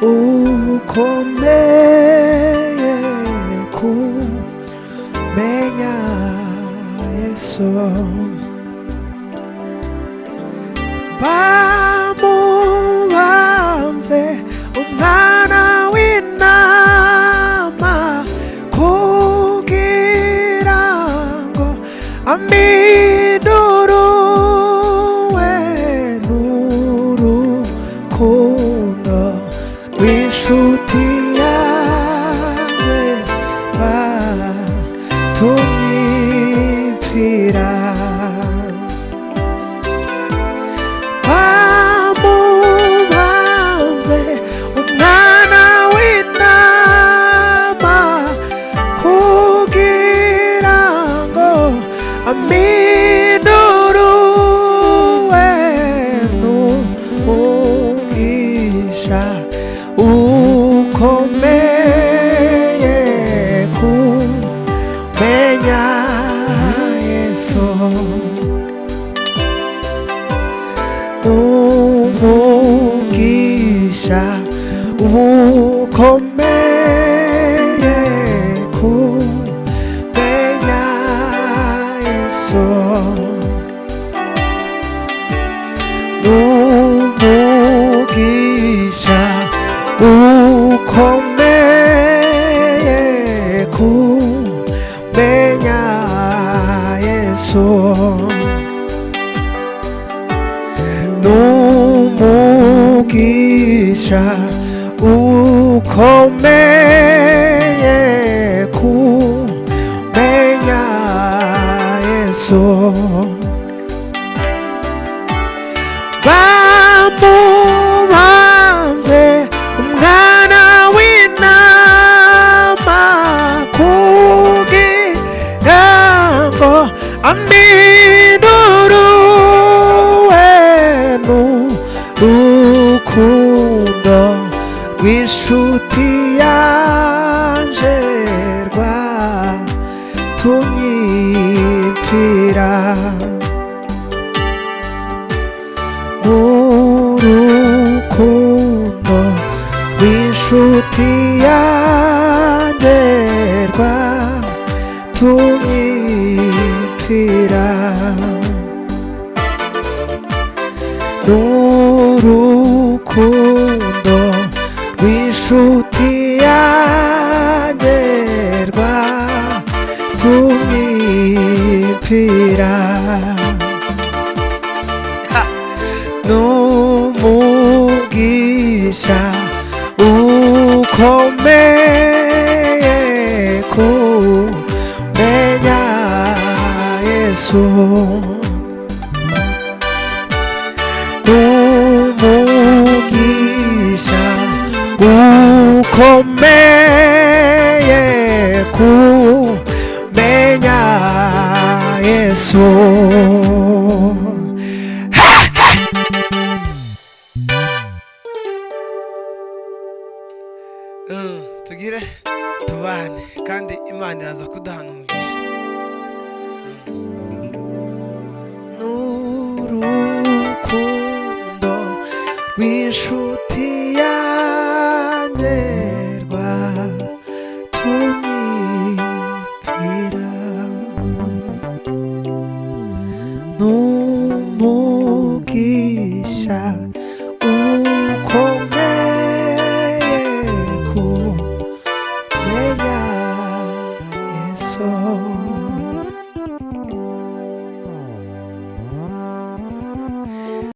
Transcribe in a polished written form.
ukomeye kumenya Yesu. Bamubambye umwana w'intama kugira ngo ampiduruwe n'urukundo rw'inshuti yanjye batumye mpfira. Bamubambye umwana w'intama kugira ngo ampiduruwe n'umugisha ukomeye kumenya Yesu, n'umugisha ukomeye kumenya Yesu, n'umugisha ukomeye kumenya Yesu, n'umugisha ukomeye kumenya Yesu. Bamubambye umwana w'intama kugira ngo ampiduruwe n'urukundo rw'inshuti yanje rwatumye mpfira, n'urukundo rw'inshuti yanjye rwatumye mpfira, n'urukundo rw'inshuti yanjye rwatumye mpfira, n'umugisha ukomeye kumenya Yesu, n'umugisha ukomeye kumenya Yesu. Tugire tubane kandi Imana iraza kuduhana umugisha. N'urukundo rw'inshuti